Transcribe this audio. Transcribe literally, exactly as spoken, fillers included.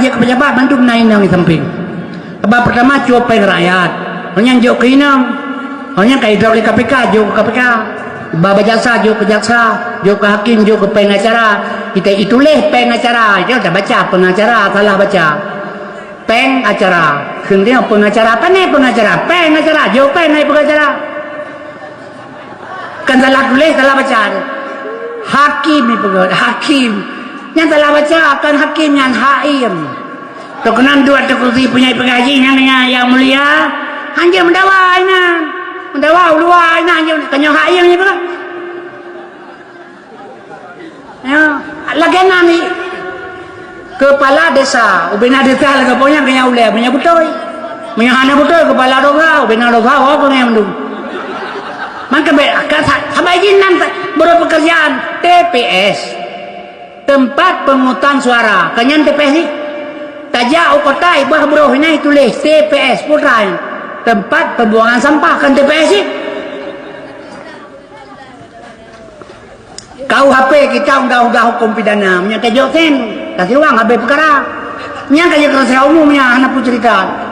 Pejabat mandum na inong di samping. Sabab pertama cue péng rakyat. Awak nyan jok keu inong. Awak nyan ka idrop lé K P K, jok keu K P K. Ba, ba jaksa, jok keu jaksa, jok keu hakim, jok keu pengacara. Kita ituléh pengacara. Jangan tak baca pengacara, salah baca. Pengacara. Kheun dia pengacara. Apa ni pengacara? Pengacara. Jok péng naik pengacara. Kan salah tuléh, salah baca. Hakim ni peugah, hakim. Nyan salah baca, kan hakim nyan, haim. Teukeunong duek teukusi punya peugah jih nyan dengan yang mulia. Hanjeuet meudawa inan. Meudawa uluwa inan hanjeuet keu nyoe haim ni peugah. Ya, lagèe na ni. Kepala desa, ubena desa lagèe po nyan keu nyang ulèe, meunyoe beutôi. Meunyoe hana beutôi, kepala desa, ubena desa, oh, keu nyang mandum. Maka be-, ka sa-, sabai jih nan ta-, beureupeukeurjaan T P S. Tempat pemungutan suara, ka nyan T P S jih. Tajak u kota, ibah broh inan ituléh T P S, putra nyan. Tempat pembuangan sampah, kan T P S jih. K U H P kita undang-undang hukum pidana, meunyoe tajok sen, ka siluang habéh peukara. Nyan ka jeuet keu rahasia umum nyan, hana peue cerita.